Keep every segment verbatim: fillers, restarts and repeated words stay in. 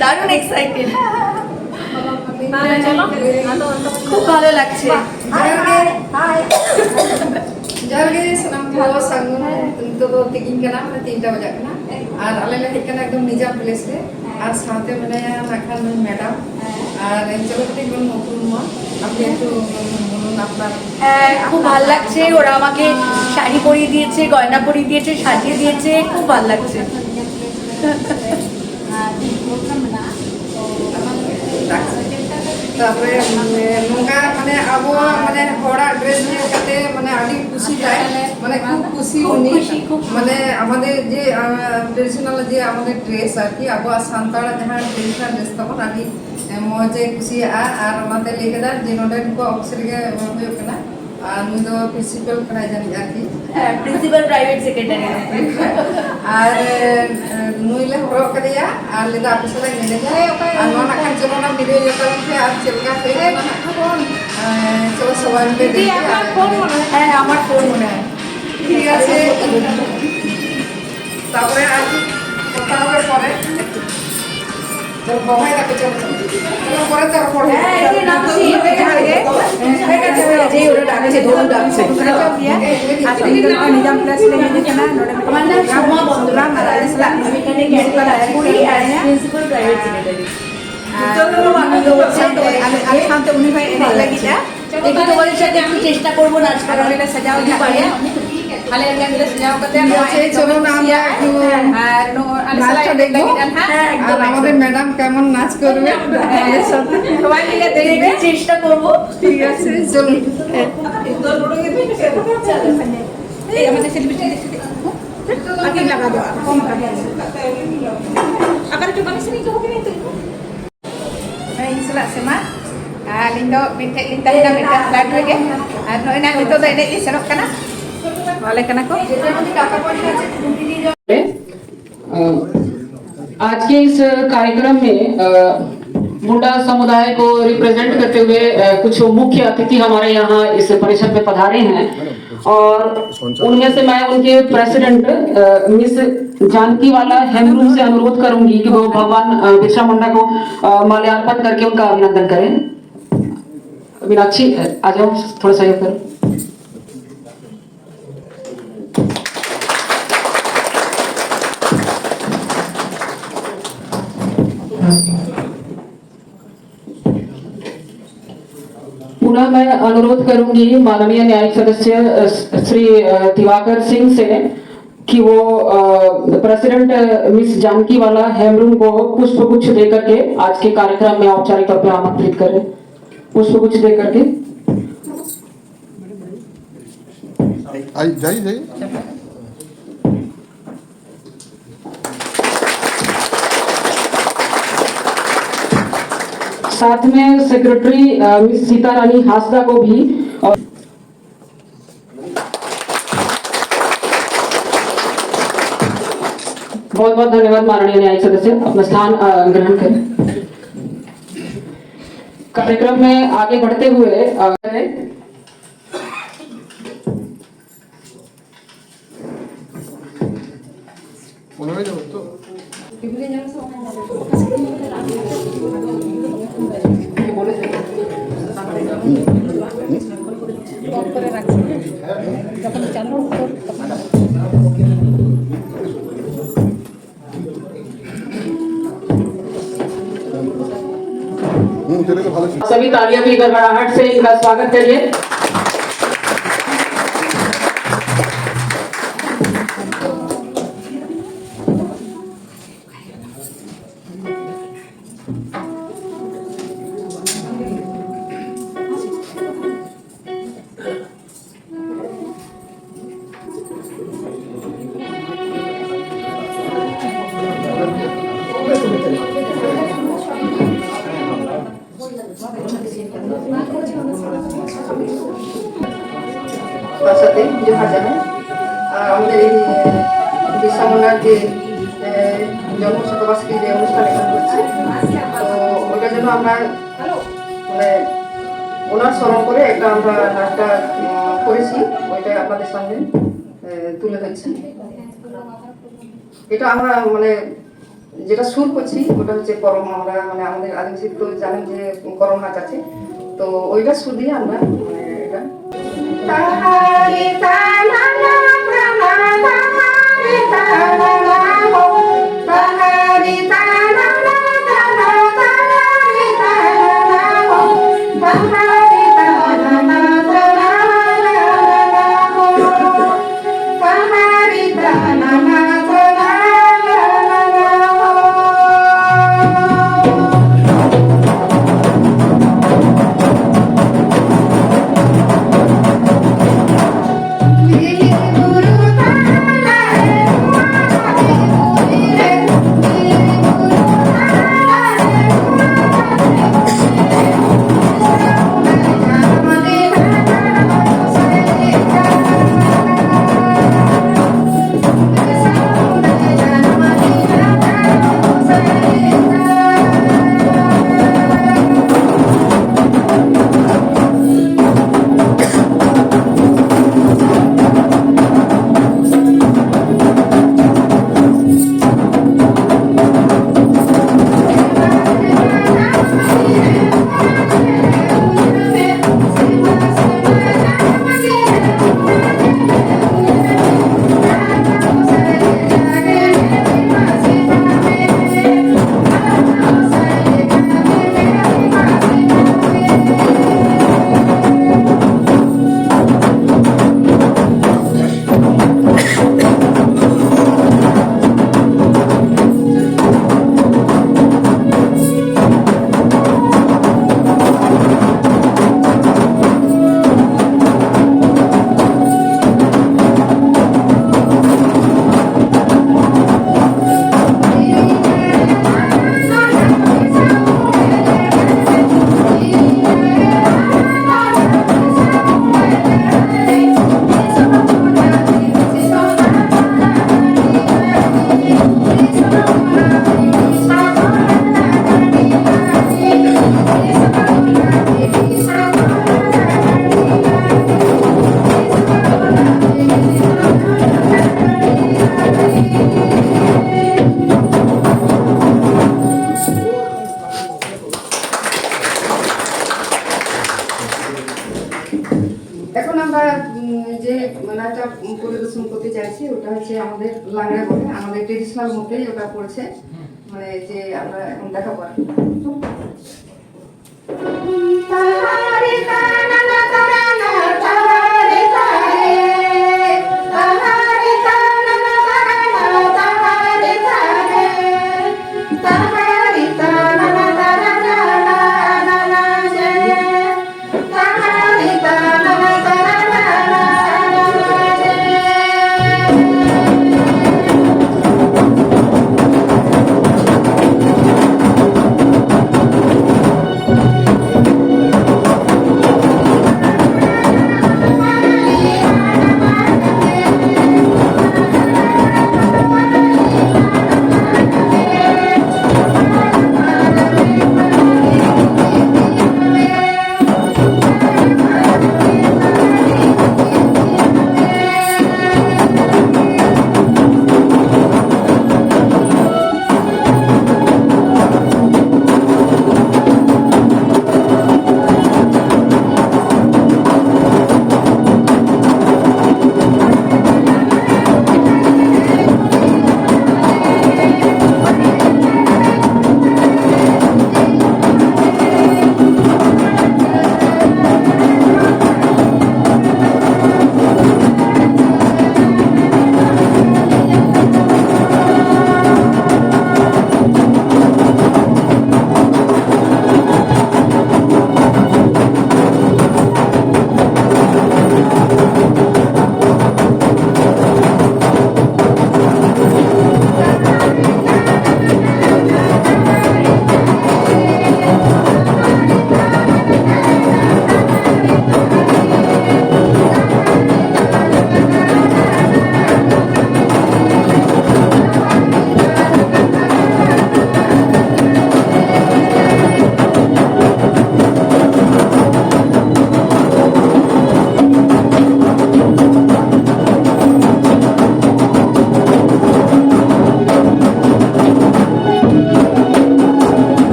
দারুণ এক্সাইটেড। খুব ভালো লাগছে। ᱡᱚᱦᱟᱨ ᱜᱮ᱾ ᱡᱚᱦᱟᱨ ᱜᱮ ᱥᱟᱱᱟᱢ ᱠᱚ᱾ ᱥᱟᱹᱜᱩᱱ᱾ ᱱᱤᱛᱚᱜ ᱫᱚ ᱛᱤᱠᱤᱱ ᱠᱟᱱᱟ, ᱢᱟᱱᱮ ᱛᱤᱱᱴᱟ ᱵᱟᱡᱟᱜ ᱠᱟᱱᱟ᱾ ᱟᱨ ᱟᱞᱮ ᱞᱮ ᱦᱮᱡ ᱠᱟᱱᱟ ᱮᱠᱫᱚᱢ ᱱᱤᱡᱟᱢ ᱯᱞᱮᱥ ᱨᱮ᱾ ᱟᱨ ᱥᱟᱶᱛᱮ ᱢᱮᱱᱟᱭᱟ ᱱᱟᱜ ᱠᱷᱟᱱ ᱱᱩᱭ ᱢᱮᱰᱟᱢ᱾ ᱟᱨ ᱪᱚᱞᱚ ᱠᱟᱹᱴᱤᱡ ᱵᱚᱱ ᱩᱯᱨᱩᱢᱟ᱾ ᱟᱯᱮ ᱮᱠᱴᱩ ᱵᱚᱞᱩᱱ ᱟᱯᱱᱟᱨ᱾ হ্যাঁ, খুব ভালো লাগছে। ওরা আমাকে শাড়ি পরিয়ে দিয়েছে, গয়না পরিয়ে দিয়েছে, সাজিয়ে দিয়েছে। খুব ভালো লাগছে। ᱛᱟᱯᱚᱨᱮ, ᱩᱢ, ᱱᱚᱝᱠᱟ ᱢᱟᱱᱮ ᱟᱵᱚᱣᱟᱜ ᱢᱟᱱᱮ ᱦᱚᱲᱟᱜ ᱰᱨᱮᱥ ᱧᱮᱞ ᱠᱟᱛᱮ ᱢᱟᱱᱮ ᱟᱹᱰᱤ ᱠᱩᱥᱤ ᱛᱟᱭ, ᱢᱟᱱᱮ ᱠᱷᱩᱵ ᱠᱩᱥᱤ ᱩᱱᱤ, ᱢᱟᱱᱮ ᱟᱢᱟᱫᱮᱨ ᱡᱮ, ᱟᱸ, ᱴᱨᱮᱰᱤᱥᱚᱱᱟᱞ ᱡᱮ ᱟᱢᱟᱫᱮᱨ ᱰᱨᱮᱥ ᱟᱨᱠᱤ, ᱟᱵᱚᱣᱟᱜ ᱥᱟᱱᱛᱟᱲᱟᱜ ᱡᱟᱦᱟᱸ ᱴᱨᱮᱰᱤᱥᱚᱱᱟᱞ ᱰᱨᱮᱥ ᱛᱟᱵᱚᱱ ᱟᱹᱰᱤ, ᱮ, ᱢᱚᱡᱽ ᱮ ᱠᱩᱥᱤᱭᱟᱜᱼᱟ᱾ ᱟᱨ ᱚᱱᱟᱛᱮ ᱞᱟᱹᱭ ᱠᱮᱫᱟ ᱡᱮ ᱱᱚᱰᱮ ᱱᱩᱠᱩᱣᱟᱜ ᱚᱯᱷᱤᱥ ᱨᱮᱜᱮ ᱦᱩᱭᱩᱜ ᱠᱟᱱᱟ᱾ ᱟᱨ ᱱᱩᱭ ᱫᱚ ᱯᱨᱤᱱᱥᱤᱯᱟᱞ ᱠᱟᱱᱟᱭ ᱡᱟᱹᱱᱤᱡ ᱟᱨᱠᱤ᱾ ᱦᱮᱸ, ᱯᱨᱤᱱᱥᱤᱯᱟᱞ ᱯᱨᱟᱭᱵᱷᱮᱴ ᱥᱮᱠᱨᱮᱴᱟᱨᱤ᱾ ᱟᱨ, ᱮ, ᱱᱩᱭ ᱞᱮ ᱦᱚᱨᱚᱜ ᱠᱟᱫᱮᱭᱟ ᱟᱨ ᱞᱟᱹᱭᱫᱟ ᱟᱯᱮ ᱥᱟᱞᱟᱜ ᱧᱮᱞᱮᱧᱟ᱾ ᱟᱨ ᱱᱚᱣᱟ ᱱᱟᱜ ᱠᱷᱟᱱ ᱡᱮᱢᱚᱱ ᱚᱱᱟ ᱵᱷᱤᱰᱤᱭᱳ ᱧᱮᱞ ᱛᱟᱵᱚᱱ ᱯᱮ ᱟᱨ ᱪᱮᱫ ᱞᱮᱠᱟ ᱦᱩᱭᱩᱜ ᱠᱟᱱᱟ ᱱᱟᱜ ᱠᱷᱟᱱ ᱵᱚᱱ, ᱮ, ᱪᱚᱞᱚ ᱥᱚᱵᱟᱭ ᱢᱤᱞᱮ ᱫᱤᱫᱤ, ᱫᱮᱠᱷᱮ ᱟᱯᱱᱟᱨ ᱟᱨ ᱯᱷᱳᱱ ᱢᱚᱱᱮ ᱦᱚᱭ᱾ ᱦᱮᱸ, ᱟᱢᱟᱨ ᱯᱷᱳᱱ ᱢᱚᱱᱮ ᱦᱚᱭ᱾ ᱴᱷᱤᱠ ᱟᱪᱷᱮ᱾ ᱛᱟᱯᱚᱨᱮ ᱟᱨ ᱠᱚᱛᱷᱟ ᱦᱚᱵᱮ ᱯᱚᱨᱮ᱾ ᱪᱚᱞᱚ, ᱵᱟᱵᱟᱭ ᱛᱟᱠᱚ, ᱪᱚᱞᱚ, ᱪᱚᱞᱚ᱾ ᱪᱚᱞᱚ, ᱯᱚᱨᱮ ᱛᱮ ᱨᱚᱯᱚᱲ ᱦᱩᱭᱩᱜᱼᱟ᱾ ᱦᱮᱸ, ᱤᱫᱤ ᱱᱟ ᱠᱩᱥᱤ, ᱡᱚᱦᱟᱨ ᱜᱮ᱾ ᱦᱮᱸ, ᱡᱮ ᱚᱸᱰᱮ ᱰᱟᱠ ᱥᱮ, ᱫᱷᱚᱨᱩ ᱰᱟᱠ ᱥᱮ᱾ ᱟᱨ ᱛᱮᱦᱮᱧ ᱫᱚ ᱱᱚᱜᱼᱚᱭ ᱱᱤᱡᱟᱢ ᱯᱞᱮᱥ ᱞᱮ ᱦᱮᱡ ᱟᱠᱟᱱᱟ᱾ ᱱᱚᱰᱮ ᱢᱤᱫᱴᱟᱝ ᱯᱨᱳᱜᱨᱟᱢ, ᱯᱨᱳᱜᱨᱟᱢ ᱟᱨ ᱟᱞᱮ ᱥᱟᱞᱟᱜ ᱢᱤᱫ ᱯᱟᱲᱟ ᱠᱩᱲᱤ ᱟᱨ ᱯᱨᱤᱱᱥᱤᱯᱟᱞ ᱯᱨᱟᱭᱵᱷᱮᱴ ᱥᱮᱠᱨᱮᱴᱟᱨᱤ᱾ ᱟᱨ ᱥᱟᱶᱛᱮ, ᱟᱞᱮ, ᱟᱞᱮ ᱥᱟᱶᱛᱮ ᱩᱱᱤ ᱦᱚᱸᱭ ᱮᱱᱮᱡ ᱞᱟᱹᱜᱤᱫᱼᱟ᱾ ᱫᱮᱠᱷᱤ ᱛᱚ ᱵᱚᱞᱮ ᱪᱮᱫ ᱮᱠᱴᱩ ᱪᱮᱥᱴᱟ ᱠᱚᱨᱵᱚ ᱱᱟᱪ ᱟᱨ ᱠᱚᱨᱟᱣ᱾ ᱚᱸᱰᱮ ᱞᱮ ᱥᱟᱡᱟᱣ ᱠᱟᱜ ᱜᱮᱭᱟ᱾ ᱟᱞᱮ ᱚᱸᱰᱮ ᱜᱮᱞᱮ ᱥᱟᱡᱟᱣ ᱠᱟᱛᱮ ᱱᱚᱣᱟ ᱟᱪᱪᱷᱟ, ᱮᱱᱮᱡ ᱪᱚᱞᱚ ᱫᱚᱢᱮ ᱱᱟ ᱠᱩᱥᱤᱭᱟᱜᱼᱟ᱾ ᱟᱨ ᱱᱚᱣᱟ ᱟᱞᱮ ᱥᱟᱞᱟᱜ ᱱᱟᱪ ᱮᱱᱮᱡ ᱫᱮᱠᱷᱵᱚ᱾ ᱞᱟᱹᱜᱤᱫ ᱟᱨ ᱦᱟᱸᱜ ᱦᱮᱸ, ᱮᱠᱫᱚᱢ, ᱟᱨ ᱟᱢᱟᱫᱮᱨ ᱮᱠᱫᱚᱢ᱾ ᱢᱮᱰᱟᱢ ᱠᱮᱢᱚᱱ ᱱᱟᱪ ᱠᱚᱨᱵᱮ᱾ ᱦᱮᱸ, ᱥᱚᱵ ᱛᱚᱵᱮ ᱜᱮᱞᱮ ᱫᱮᱠᱷᱵᱚ᱾ চেষ্টা করব। ঠিক আছে, চলো। এই আমাদের সেলিব্রিটি দেখতে দেখো। আগে লাগা দেওয়া, কম লাগা দেওয়া। আবার একটু বানিয়ে নিতে হবে না একটু? ᱤᱧ ᱥᱟᱞᱟᱜ ᱥᱮᱢᱟ, ᱟᱨ ᱟᱹᱞᱤᱧ ᱫᱚ ᱢᱤᱫᱴᱷᱮᱡ ᱞᱤᱧ ᱛᱟᱦᱮᱱᱟ, ᱢᱤᱫᱴᱮᱱ ᱯᱷᱞᱮᱴ ᱨᱮᱜᱮ᱾ ᱟᱨ ᱱᱚᱜᱼᱚᱭ ᱱᱟᱜ ᱱᱤᱛᱚᱜ ᱫᱚ ᱮᱱᱮᱡ ᱞᱮ ᱥᱮᱱᱚᱜ ᱠᱟᱱᱟ᱾ ᱵᱚᱞᱮ ᱠᱟᱱᱟ ᱠᱚ᱾ आज के इस कार्यक्रम में, अ, मुंडा समुदाय को रिप्रेजेंट करते हुए, अ, कुछ मुख्य अतिथि हमारे यहाँ इस परिषद में पधारे हैं और उनमें से मैं उनके प्रेसिडेंट, अ, मिस जानकी वाला हेमरू से अनुरोध करूंगी कि वो भगवान, अ, बिरसा मुंडा को, अ, माल्यार्पण करके उनका अभिनंदन करें। मीनाक्षी, अ, आ जाओ, थोड़ा सहयोग करो। पुनः मैं अनुरोध करूंगी माननीय न्यायिक सदस्य, अ, श्री, अ, दिवाकर सिंह से कि वो, अ, प्रेसिडेंट, अ, मिस जानकी वाला हेमरुम को पुष्प गुच्छ देकर के आज के कार्यक्रम में औपचारिक तौर पर आमंत्रित करें। पुष्प गुच्छ देकर के। आई, जाइए, जाइए। साथ में सेक्रेटरी, अ, मिस सीता रानी हांसदा को भी, और बहुत बहुत धन्यवाद माननीय न्यायिक सदस्य, अपना स्थान, अ, ग्रहण करें। कार्यक्रम में आगे बढ़ते हुए, अ, सभी तालियां भी गड़गड़ाहट से इनका स्वागत करिए। তার সাথে জোহার জানাই। আর আমাদের এই বিরসা মুন্ডার যে, এ, জন্ম শতবার্ষিকী যে অনুষ্ঠান এখানে হচ্ছে, তো ওটার জন্য আমরা, মানে, ওনার স্মরণ করে একটা আমরা নাচটা, উম, করেছি, ওইটা আপনাদের সামনে, এ, তুলে ধরছি। এটা আমরা মানে যেটা সুর করছি, ওটা হচ্ছে করম। আমরা মানে আমাদের আদিবাসী তো জানেন যে করম নাচ আছে, তো ওইটা সুর দিয়ে আমরা মানে এটা আছে, ওটা হচ্ছে আমাদের লাংড়া বলে, আমাদের ট্রেডিশনাল মতেই ওটা পড়ছে, মানে যে আমরা এখন দেখাবো আর কি।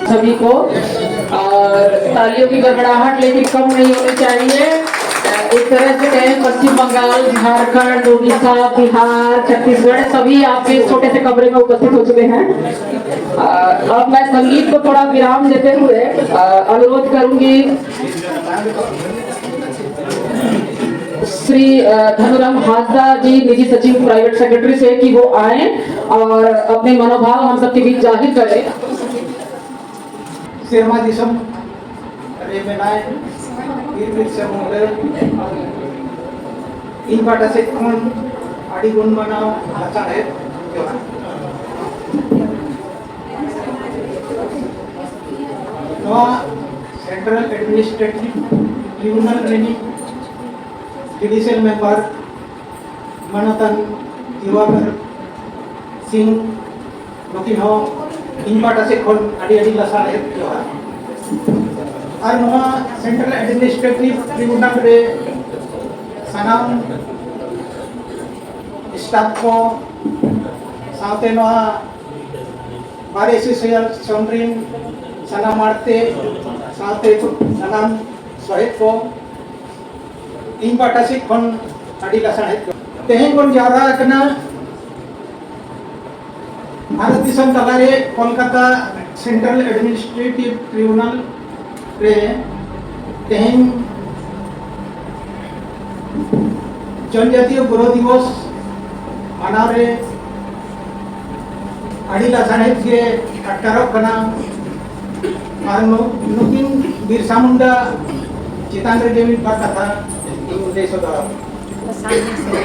सभी को। और तालियों की गड़गड़ाहट लेकिन कम नहीं होनी चाहिए। इस तरह से कहें, पश्चिम बंगाल, झारखंड, उड़ीसा, बिहार, छत्तीसगढ़, सभी आपके इस छोटे से कमरे में उपस्थित हो चुके हैं। अ, अब मैं संगीत को थोड़ा विराम देते हुए, अ, अनुरोध करूंगी श्री, अ, धनुराम हांसदा जी, निजी सचिव, प्राइवेट सेक्रेटरी से, कि वो आए और अपने मनोभाव हम सबके बीच जाहिर करें। ᱥᱮᱨᱢᱟ ᱫᱤᱥᱚᱢ ᱨᱮ ᱢᱮᱱᱟᱭ ᱵᱤᱨ ᱵᱤᱨᱥᱟ ᱢᱩᱱᱰᱟᱹ, ᱤᱧ ᱯᱟᱦᱴᱟ ᱥᱮᱫ ᱠᱷᱚᱱ ᱟᱹᱰᱤ ᱜᱩᱱ ᱢᱟᱱᱟᱣ ᱞᱟᱥᱟᱲᱦᱮᱫ ᱡᱚᱦᱟᱨ᱾ ᱱᱚᱣᱟ ᱥᱮᱱᱴᱨᱟᱞ ᱮᱰᱢᱤᱱᱤᱥᱴᱨᱮᱴᱤᱵᱷ ᱴᱨᱤᱵᱩᱱᱟᱞ ᱨᱤᱱᱤᱡ ᱡᱩᱰᱤᱥᱤᱭᱟᱞ ᱢᱮᱢᱵᱟᱨ ᱢᱟᱱᱚᱛᱟᱱ ᱫᱤᱣᱟᱠᱚᱨ ᱥᱤᱝ, ᱱᱩᱠᱤᱱ ᱦᱚᱸ ᱤᱧ ᱯᱟᱦᱴᱟ ᱥᱮᱫ ᱠᱷᱚᱱ ᱟᱹᱰᱤ ᱟᱹᱰᱤ ᱞᱟᱥᱟᱲᱦᱮᱫ ᱡᱚᱦᱟᱨ᱾ ᱟᱨ ᱱᱚᱣᱟ ᱥᱮᱱᱴᱨᱟᱞ ᱮᱰᱢᱤᱱᱤᱥᱴᱨᱮᱴᱤᱵᱷ ᱴᱨᱤᱵᱩᱱᱟᱞ ᱨᱮ ᱥᱟᱱᱟᱢ ᱥᱴᱟᱯ ᱠᱚ, ᱥᱟᱶᱛᱮ ᱱᱚᱣᱟ ᱵᱟᱨ ᱮᱥᱳᱥᱤᱭᱮᱥᱚᱱ ᱨᱤᱱ ᱥᱟᱱᱟᱢ ᱟᱲᱛᱮ, ᱥᱟᱶᱛᱮ ᱥᱟᱱᱟᱢ ᱥᱚᱦᱮᱫ ᱠᱚ, ᱤᱧ ᱯᱟᱦᱴᱟ ᱥᱮᱫ ᱠᱷᱚᱱ ᱟᱹᱰᱤ ᱞᱟᱥᱟᱲᱦᱮᱫ ᱡᱚᱦᱟᱨ᱾ ᱛᱮᱦᱮᱧ ᱵᱚᱱ ᱡᱟᱣᱨᱟ ᱟᱠᱟᱱᱟ ᱵᱷᱟᱨᱚᱛ ᱫᱤᱥᱚᱢ ᱛᱟᱞᱟᱨᱮ ᱠᱳᱞᱠᱟᱛᱟ ᱥᱮᱱᱴᱨᱟᱞ ᱮᱰᱢᱤᱱᱤᱥᱴᱨᱮᱴᱤᱵᱷ ᱴᱨᱤᱵᱩᱱᱟᱞ ᱨᱮ ᱛᱮᱦᱮᱧ ᱡᱚᱱᱡᱟᱛᱤᱭᱚ ᱜᱚᱨᱚ ᱫᱤᱵᱚᱥ ᱢᱟᱱᱟᱣ ᱨᱮ ᱟᱹᱰᱤ ᱞᱟᱥᱟᱲᱦᱮᱫ ᱜᱮ ᱟᱴᱠᱟᱨᱚᱜ ᱠᱟᱱᱟ᱾ ᱟᱨ ᱱᱩ-, ᱱᱩᱠᱤᱱ ᱵᱤᱨᱥᱟ ᱢᱩᱱᱰᱟ ᱪᱮᱛᱟᱱ ᱨᱮᱜᱮ ᱢᱤᱫ ᱵᱟᱨ ᱠᱟᱛᱷᱟ ᱤᱧ ᱞᱟᱹᱭ ᱥᱚᱫᱚᱨᱟ᱾ ᱥᱟᱢᱱᱮ ᱥᱮ,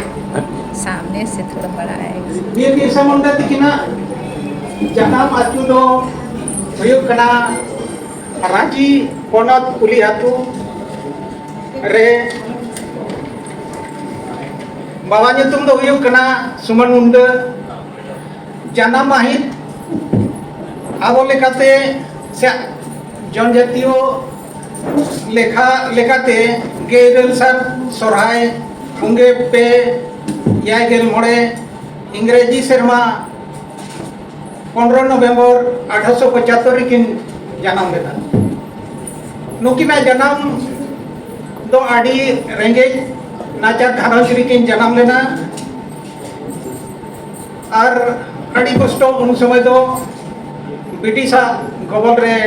ᱥᱟᱢᱱᱮ ᱥᱮ ᱛᱷᱚᱲᱟ ᱵᱟᱲᱟ ᱟᱭ᱾ ᱵᱤᱨ ᱵᱤᱨᱥᱟ ᱢᱩᱱᱰᱟ ᱛᱤᱠᱤᱱᱟᱜ ᱡᱟᱱᱟᱢ ᱟᱹᱛᱩ ᱫᱚ ᱦᱩᱭᱩᱜ ᱠᱟᱱᱟ ᱨᱟᱸᱪᱤ ᱯᱚᱱᱚᱛ ᱩᱞᱤ ᱟᱹᱛᱩ ᱨᱮ᱾ ᱵᱟᱵᱟ ᱧᱩᱛᱩᱢ ᱫᱚ ᱦᱩᱭᱩᱜ ᱠᱟᱱᱟ ᱥᱩᱢᱚᱱ ᱢᱩᱱᱰᱟᱹ᱾ ᱡᱟᱱᱟᱢ ᱢᱟᱹᱦᱤᱛ ᱟᱵᱚ ᱞᱮᱠᱟᱛᱮ ᱥᱮ ᱡᱚᱱᱡᱟᱛᱤᱭᱚ ᱞᱮᱠᱷᱟ ᱞᱮᱠᱟᱛᱮ ᱜᱮᱞ ᱤᱨᱟᱹᱞ ᱥᱟᱞ ᱥᱚᱨᱦᱟᱭ ᱯᱩᱸᱜᱮ ᱯᱮ ᱮᱭᱟᱭ ᱜᱮᱞ ᱢᱚᱬᱮ, ᱤᱝᱨᱮᱡᱤ ᱥᱮᱨᱢᱟ ᱯᱚᱱᱨᱚ ᱱᱚᱵᱷᱮᱢᱵᱚᱨ ᱟᱴᱷᱨᱚᱥᱚ ᱯᱚᱸᱪᱟᱛᱛᱳᱨ ᱨᱮᱠᱤᱱ ᱡᱟᱱᱟᱢ ᱞᱮᱱᱟ᱾ ᱱᱩᱠᱤᱱᱟᱜ ᱡᱟᱱᱟᱢ ᱫᱚ ᱟᱹᱰᱤ ᱨᱮᱸᱜᱮᱡ ᱱᱟᱪᱟᱨ ᱜᱷᱟᱨᱚᱸᱡᱽ ᱨᱮᱠᱤᱱ ᱡᱟᱱᱟᱢ ᱞᱮᱱᱟ᱾ ᱟᱨ ᱟᱹᱰᱤ ᱠᱚᱥᱴᱚ, ᱩᱱ ᱥᱚᱢᱚᱭ ᱫᱚ ᱵᱨᱤᱴᱤᱥᱟᱜ ᱜᱚᱵᱚᱞ ᱨᱮ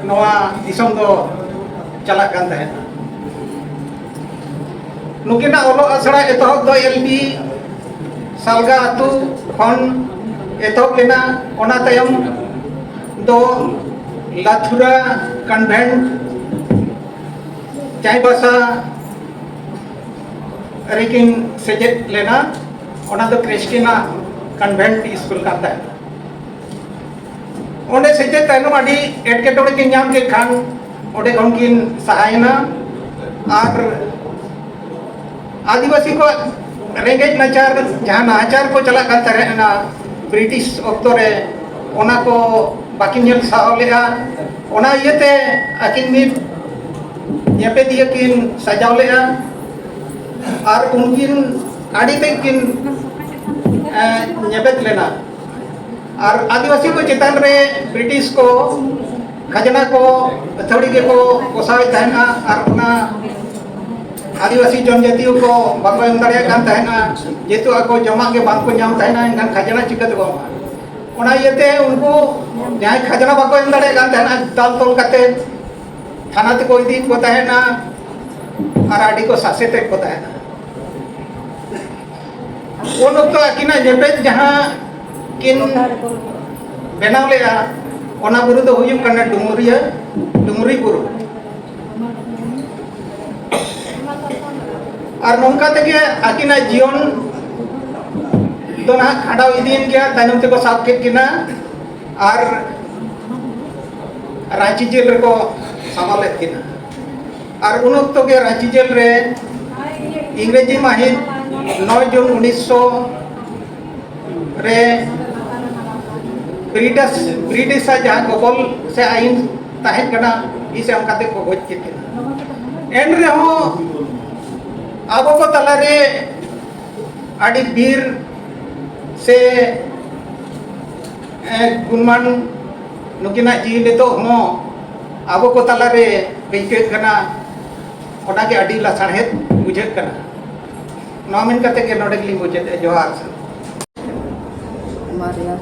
ᱱᱚᱣᱟ ᱫᱤᱥᱚᱢ ᱫᱚ ᱪᱟᱞᱟᱜ ᱠᱟᱱ ᱛᱟᱦᱮᱸᱫ᱾ ᱱᱩᱠᱤᱱᱟᱜ ᱚᱞᱚᱜ ᱟᱥᱲᱟ ᱮᱛᱚᱦᱚᱵ ᱫᱚ ᱮᱞ ᱯᱤ ᱥᱟᱞᱜᱟ ᱟᱹᱛᱩ ᱠᱷᱚᱱ ᱮᱛᱚᱦᱚᱵ ᱞᱮᱱᱟ᱾ ᱚᱱᱟ ᱛᱟᱭᱚᱢ ᱫᱚ ᱞᱟᱛᱷᱩᱨᱟ ᱠᱚᱱᱵᱷᱮᱱᱴ ᱪᱟᱭᱵᱟᱥᱟ ᱨᱮᱠᱤᱱ ᱥᱮᱪᱮᱫ ᱞᱮᱱᱟ᱾ ᱚᱱᱟ ᱫᱚ ᱠᱨᱤᱥᱴᱤᱱᱟ ᱠᱚᱱᱵᱷᱮᱱᱴ ᱥᱠᱩᱞ ᱠᱟᱱ ᱛᱟᱦᱮᱸᱫ᱾ ᱚᱸᱰᱮ ᱥᱮᱪᱮᱫ ᱛᱟᱭᱱᱚᱢ ᱟᱹᱰᱤ ᱮᱴᱠᱮᱴᱚᱬᱮ ᱠᱤᱱ ᱧᱟᱢ ᱠᱮᱫ ᱠᱷᱟᱱ ᱚᱸᱰᱮ ᱠᱷᱚᱱ ᱠᱤᱱ ᱥᱟᱦᱟᱭᱮᱱᱟ᱾ ᱟᱨ ᱟᱹᱫᱤᱵᱟᱹᱥᱤ ᱠᱚᱣᱟᱜ ᱨᱮᱸᱜᱮᱡ ᱱᱟᱪᱟᱨ, ᱡᱟᱦᱟᱸ ᱱᱟᱦᱟᱪᱟᱨ ᱠᱚ ᱪᱟᱞᱟᱜ ᱠᱟᱱ ᱛᱟᱦᱮᱸᱱᱟ ᱵᱨᱤᱴᱤᱥ ᱚᱠᱛᱚ ᱨᱮ, ᱚᱱᱟ ᱠᱚ ᱵᱟᱹᱠᱤᱱ ᱧᱮᱞ ᱥᱟᱦᱟᱣ ᱞᱮᱫᱼᱟ᱾ ᱚᱱᱟ ᱤᱭᱟᱹᱛᱮ ᱟᱹᱠᱤᱱ ᱢᱤᱫ ᱧᱮᱯᱮᱫᱤᱭᱟᱹ ᱠᱤᱱ ᱥᱟᱡᱟᱣ ᱞᱮᱫᱼᱟ᱾ ᱟᱨ ᱩᱱᱠᱤᱱ ᱟᱹᱰᱤ ᱛᱮᱫ ᱠᱤᱱ, ᱮ, ᱧᱮᱯᱮᱫ ᱞᱮᱱᱟ᱾ ᱟᱨ ᱟᱹᱫᱤᱵᱟᱹᱥᱤ ᱠᱚ ᱪᱮᱛᱟᱱ ᱨᱮ ᱵᱨᱤᱴᱤᱥ ᱠᱚ ᱠᱷᱟᱡᱽᱱᱟ ᱠᱚ ᱟᱹᱛᱷᱟᱹᱲᱤ ᱜᱮᱠᱚ ᱠᱚᱥᱟᱣᱮᱫ ᱛᱟᱦᱮᱱᱟ᱾ ᱟᱨ ᱚᱱᱟ ᱟᱹᱫᱤᱵᱟᱹᱥᱤ ᱡᱚᱱᱡᱟᱹᱛᱤᱭᱚ ᱠᱚ ᱵᱟᱠᱚ ᱮᱢ ᱫᱟᱲᱮᱭᱟᱜ ᱠᱟᱱ ᱛᱟᱦᱮᱱᱟ, ᱡᱮᱦᱮᱛᱩ ᱟᱠᱚ ᱡᱚᱢᱟᱜ ᱜᱮ ᱵᱟᱝᱠᱚ ᱧᱟᱢ ᱛᱟᱦᱮᱱᱟ, ᱮᱱᱠᱷᱟᱱ ᱠᱷᱟᱡᱽᱱᱟ ᱪᱤᱠᱟᱹ ᱛᱮᱠᱚ ᱮᱢᱟ? ᱚᱱᱟ ᱤᱭᱟᱹᱛᱮ ᱩᱱᱠᱩ ᱡᱟᱦᱟᱸᱭ ᱠᱷᱟᱡᱽᱱᱟ ᱵᱟᱠᱚ ᱮᱢ ᱫᱟᱲᱮᱭᱟᱜ ᱠᱟᱱ ᱛᱟᱦᱮᱱᱟ, ᱫᱟᱞ ᱛᱚᱞ ᱠᱟᱛᱮ ᱛᱷᱟᱱᱟ ᱛᱮᱠᱚ ᱤᱫᱤᱭᱮᱫ ᱠᱚ ᱛᱟᱦᱮᱱᱟ ᱟᱨ ᱟᱹᱰᱤ ᱠᱚ ᱥᱟᱥᱮᱛᱮᱫ ᱠᱚ ᱛᱟᱦᱮᱱᱟ᱾ ᱩᱱ ᱚᱠᱛᱚ ᱟᱹᱠᱤᱱᱟᱜ ᱧᱮᱯᱮᱫ ᱡᱟᱦᱟᱸ ᱠᱤᱱ ᱵᱮᱱᱟᱣ ᱞᱮᱫᱼᱟ, ᱚᱱᱟ ᱵᱩᱨᱩ ᱫᱚ ᱦᱩᱭᱩᱜ ᱠᱟᱱᱟ ᱰᱩᱢᱩᱨᱤᱭᱟᱹ, ᱰᱩᱢᱨᱤ ᱵᱩᱨᱩ᱾ ᱟᱨ ᱱᱚᱝᱠᱟ ᱛᱮᱜᱮ ᱟᱹᱠᱤᱱᱟᱜ ᱡᱤᱭᱚᱱ ᱫᱚ ᱱᱟᱦᱟᱜ ᱠᱷᱟᱸᱰᱟᱣ ᱤᱫᱤᱭᱮᱱ ᱜᱮᱭᱟ᱾ ᱛᱟᱭᱱᱚᱢ ᱛᱮᱠᱚ ᱥᱟᱵ ᱠᱮᱫ ᱠᱤᱱᱟ ᱟᱨ ᱨᱟᱸᱪᱤ ᱡᱮᱞ ᱨᱮᱠᱚ ᱥᱟᱢᱵᱟᱣ ᱞᱮᱫ ᱠᱤᱱᱟ᱾ ᱟᱨ ᱩᱱ ᱚᱠᱛᱚ ᱜᱮ ᱨᱟᱸᱪᱤ ᱡᱮᱞ ᱨᱮ ᱤᱝᱨᱮᱡᱤ ᱢᱟᱹᱦᱤᱛ ᱱᱚᱭ ᱡᱩᱱ ᱩᱱᱤᱥᱥᱚ ᱨᱮ ᱵᱨᱤᱴᱤᱥ, ᱵᱨᱤᱴᱤᱥᱟᱜ ᱡᱟᱦᱟᱸ ᱜᱚᱵᱚᱞ ᱥᱮ ᱟᱹᱭᱤᱱ ᱛᱟᱦᱮᱸ ᱠᱟᱱᱟ, ᱤᱥ ᱮᱢ ᱠᱟᱛᱮ ᱠᱚ ᱜᱚᱡ ᱠᱮᱫ ᱠᱤᱱᱟ᱾ ᱮᱱ ᱨᱮᱦᱚᱸ ᱟᱵᱚ ᱠᱚ ᱛᱟᱞᱟᱨᱮ ᱟᱹᱰᱤ ᱵᱤᱨ ᱥᱮ, ᱮ, ᱜᱩᱱᱢᱟᱱ ᱱᱩᱠᱤᱱᱟᱜ ᱡᱤᱣᱤ ᱱᱤᱛᱚᱜ ᱦᱚᱸ ᱟᱵᱚ ᱠᱚ ᱛᱟᱞᱟᱨᱮ ᱟᱹᱭᱠᱟᱹᱜ ᱠᱟᱱᱟ, ᱚᱱᱟᱜᱮ ᱟᱹᱰᱤ ᱞᱟᱥᱟᱲᱦᱮᱫ ᱵᱩᱡᱷᱟᱹᱜ ᱠᱟᱱᱟ᱾ ᱱᱚᱣᱟ ᱢᱮᱱ ᱠᱟᱛᱮ ᱜᱮ ᱱᱚᱰᱮ ᱜᱮᱞᱤᱧ ᱢᱩᱪᱟᱹᱫᱮᱜᱼᱟ᱾ ᱡᱚᱦᱟᱨ᱾ ᱵᱟᱨᱭᱟ᱾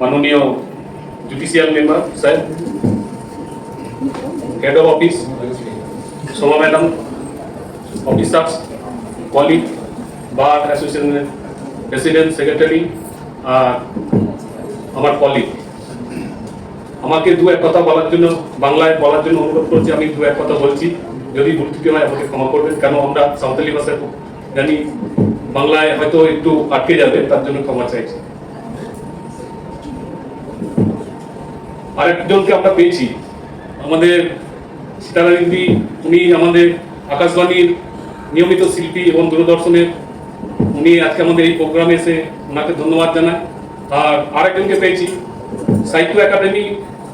মাননীয় judicial member sir, head of office, Shobha madam, officers, colleague, bar অ্যাসোসিয়েশনের প্রেসিডেন্ট, সেক্রেটারি, আর আমার কলিগ, আমাকে দু এক কথা বলার জন্য, বাংলায় বলার জন্য অনুরোধ করছি। আমি দু এক কথা বলছি, যদি ভুল ত্রুটি হয় আমাকে ক্ষমা করবেন, কারণ আমরা সাঁওতালি ভাষায় জানি, বাংলায় হয়তো একটু আটকে যাবে, তার জন্য ক্ষমা চাইছি। আরেকজনকে আমরা পেয়েছি, আমাদের সীতারানী দিদি, উনি আমাদের আকাশবাণীর নিয়মিত শিল্পী এবং দূরদর্শনের, উনি আজকে আমাদের এই প্রোগ্রামে এসে ওনাকে ধন্যবাদ জানাই। আর আরেকজনকে পেয়েছি, সাহিত্য একাডেমি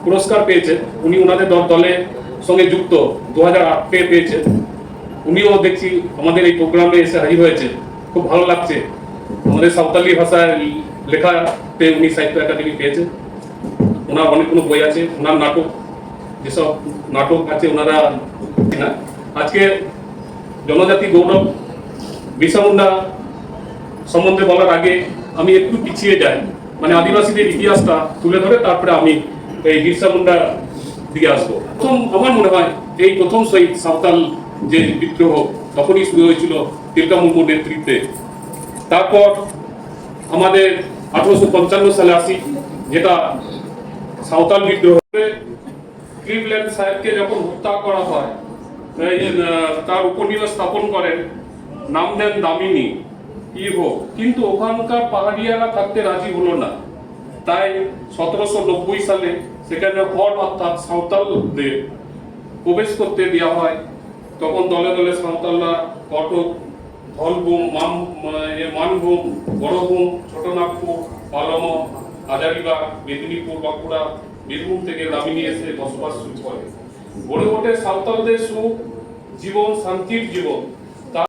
পুরস্কার পেয়েছে, উনি ওনাদের দল, দলের সঙ্গে যুক্ত, দু হাজার আট পেয়ে পেয়েছে। উনিও দেখছি আমাদের এই প্রোগ্রামে এসে হাজির হয়েছে, খুব ভালো লাগছে। আমাদের সাঁওতালি ভাষায় লেখাতে উনি সাহিত্য একাডেমি পেয়েছে। ওনার অনেকগুলো বই আছে, ওনার নাটক, যেসব নাটক আছে ওনারা না। আজকে জনজাতি গৌরব বিরসা মুন্ডা সম্বন্ধে বলার আগে আমি একটু পিছিয়ে যাই, মানে আদিবাসীদের ইতিহাসটা তুলে ধরে তারপরে আমি এই বিরসা মুন্ডার দিকে আসবো। প্রথম আমার মনে হয় এই প্রথম শহীদ সাঁওতাল যে বিদ্রোহ তখনই শুরু হয়েছিল তিলকা মুর্মুর নেতৃত্বে। তারপর আমাদের আঠারোশো পঞ্চান্ন সালে আসি, যেটা সাঁওতাল বিদ্রোহ। ক্লিভল্যান্ড সাহেবকে যখন হত্যা করা হয়, এই, আহ, তার উপনিবেশ স্থাপন করেন, নাম দেন দামিনী ইভো, কিন্তু ওখানকার পাহাড়িয়ারা থাকতে রাজি হলো না। তাই সতেরোশো নব্বই সালে সেখানে হড় অর্থাৎ সাঁওতালদের প্রবেশ করতে দেওয়া হয়। তখন দলে দলে সাঁওতালরা কটক, ধলভূম, মাম-, এ, মানভূম, বড়ভূম, ছোটনাগপুর, পালমো, হাজারিবাগ, মেদিনীপুর, বাঁকুড়া, বীরভূম থেকে দামিনী এসে বসবাস শুরু করে। গড়ে ওঠে সাঁওতালদের সুখ, জীবন, শান্তির জীবন।